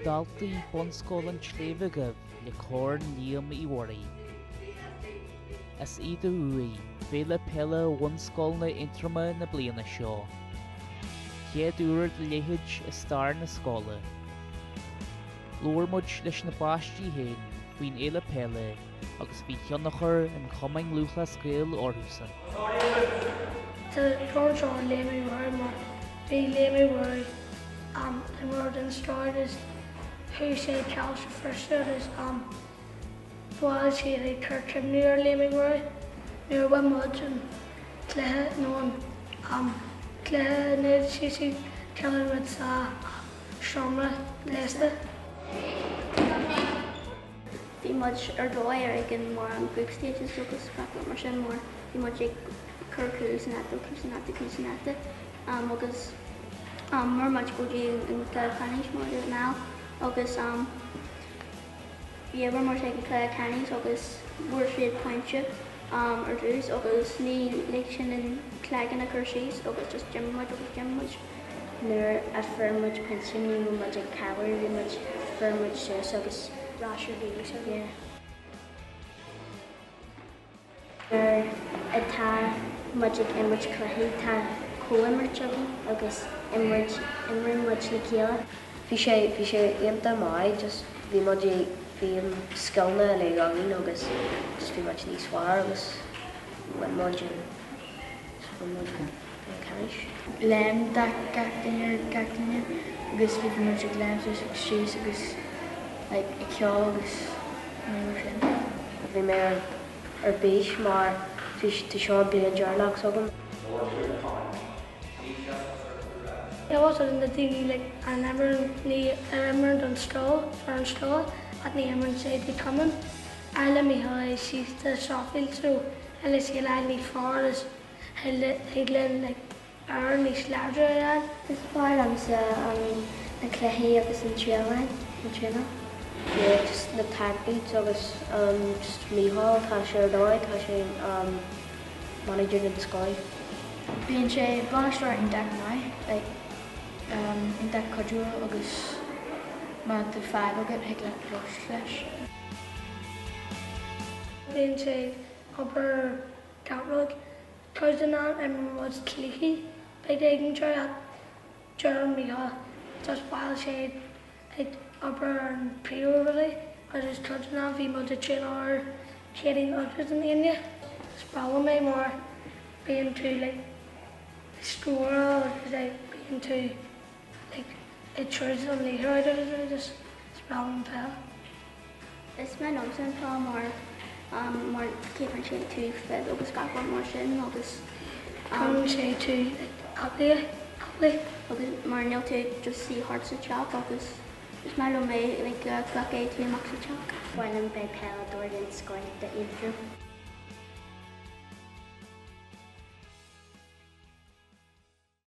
daltaí Bunscoil an tSléibhe Dhuibh le Corn Liam Uí Mhuirí. Is iad a bhuaigh Féile Peile Bhunscoileanna Aontroma na bliana seo. Chéad uair dá leithéid i stair na scoile. Labhair muid leis na bpáistí féin faoin Fhéile Peile agus faoi thionchar an Chumainn Lúthchleas Gael orthusan. Tá corn seo Liam Uí Mhuirí mar bhí Liam Uí Mhuirí imreoir den scoth agus chuaigh sé Coláiste Feirste agus bhuail siad ag cur cuimhniú ar Liam Uí Mhuirí nuair a bhain muid an cluiche nó an cluiche ionaid CC ceiliúradh muid sa seomra gléasta. Bhí muid ar dóigh ar éigean mar an group stages agus gach rud mar sin mar bhí muid ag cur cúl sa net cúl sa net cúl sa net agus mar muid go dtí an cluiche ceannais mar a now agus yeah bhí muid ag an cluiche ceannais agus fuair siad pointe ar dtús agus ní lig sin an cloigeann a chur síos agus just d'imir muid agus d'imir muid. Nuair a fuair muid pointe ní raibh muid ag ceiliúradh, bhí muid, fuair muid suas agus Rash ar bhí yeah. Nuair atá muid ag imirt cluichí tá comhimirt againn agus imirt, imríonn muid le chéile. Bhí sé, bhí sé iontach maith, just bhí muid ag, bhí an scileanna uilig againn agus just bhí muid níos fearr agus bhain muid an, just bhain muid an ceannais. Léim gach duine ar gach duine agus bhí muid ag léim suas agus síos agus like ag ceol agus rudaí mar sin. Bhí mé ar ar bís mar bhí tá seo an bliain deireanach s'agam. It was na daoine like an imreann ní imreann don scoil ar an scoil ach ní imreann siad i cumann. Eile Mícheál é síos de Sheffield so eile sí ní fearr is thig linn like air níos láidre a fháil. Is fearr liomsa an na cluichí agus an traenáil, an traenáil. Yeah just na tactics agus um just Mícheál tá sé ar dóigh tá sé um manager den scoth. Bíonn sé bainisteoir iontach maith, like um iontach cuidiúil agus má tá fadhb agat thig leat labhairt leis. Bíonn sé obair gach rud. Cuid den am imríonn muid cluichí beag éigin ach deir Mícheál just bhfuil sé ag obair ar an príomhrudaí agus cuid den am bhí muid ag traenáil ar Céadaoin agus an Aoine. Is breá liom é mar bíonn tú like ag scóráil agus like bíonn tú like ag troid an liathróid agus just is breá liom an peil. Is maith liomsa an peil mar mar ceapann sé tú fit agus gach rud mar sin agus Cuireann sé tú aclaí aclaí. Agus mar níl tú just suí thart sa teach agus is maith liom é like gach é tú amach sa teach. Bhain an beidh peileadóir den scoth d'Aontroim.